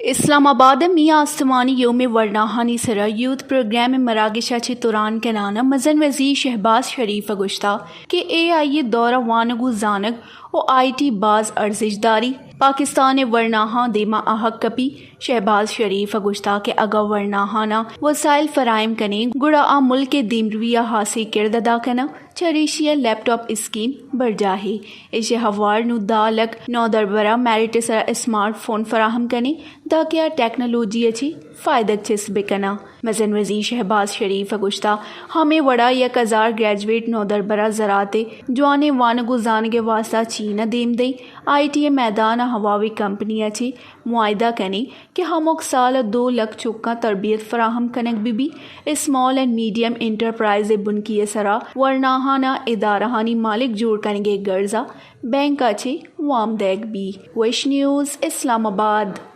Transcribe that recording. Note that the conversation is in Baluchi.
اسلام آباد ءَ میاں آستمانی یوم ورناہانی سرا یوتھ پروگرام ءِ مراگش ءَ چہ تران کنان ءَ مزن وزیر شہباز شریف ءَ گوشتا کہ اے آئی ءِ دور ءَ وانگ و زانگ و آئی ٹی باز ارزشت داری، پاکستان ءِ ورناہاں دیما آہگ کپی۔ شہباز شریف ءَ گوشتا کہ اگاں ورناہاناں وسائل فراہم کنیں گڑا آ ملک ءِ دیمروی ءَ ہاسیں کرد ادا کناں۔ چریشی ءَ لیپ ٹاپ اسکیم برجاہے۔ ایشی ءِ ہوار نوں دہ لکھ نودربراں میرٹ ءِ سرا اسمارٹ فون فراہم کنیں دانکہ آ ٹیکنالوجی ءَ چہ فائدگ چست بکناں۔ مزن وزیر شہباز شریف ءَ گوشتا ہمے وڑا یک ہزار گریجویٹ نودربراں زراعت ءِ جوانیں وانگ و زانگ ءِ واستا چین ءَ دیم دئیں۔ آئی ٹی ءِ میدان ءَ ہواوے کمپنی ءَ چہ معاہدہ کنیں کہ ہمک سال ءَ دو لکھ چکاں تربیت فراہم کنگ بہ بی۔ اسمال اینڈ میڈیم انٹرپرائز ءِ بنکی ءِ سرا ورناہاناں ادارہانی مالک جوڑ کنگ ءِ غرض ءَ بینک ءَ چہ وام دئیگ بی۔ وش نیوز، اسلام آباد۔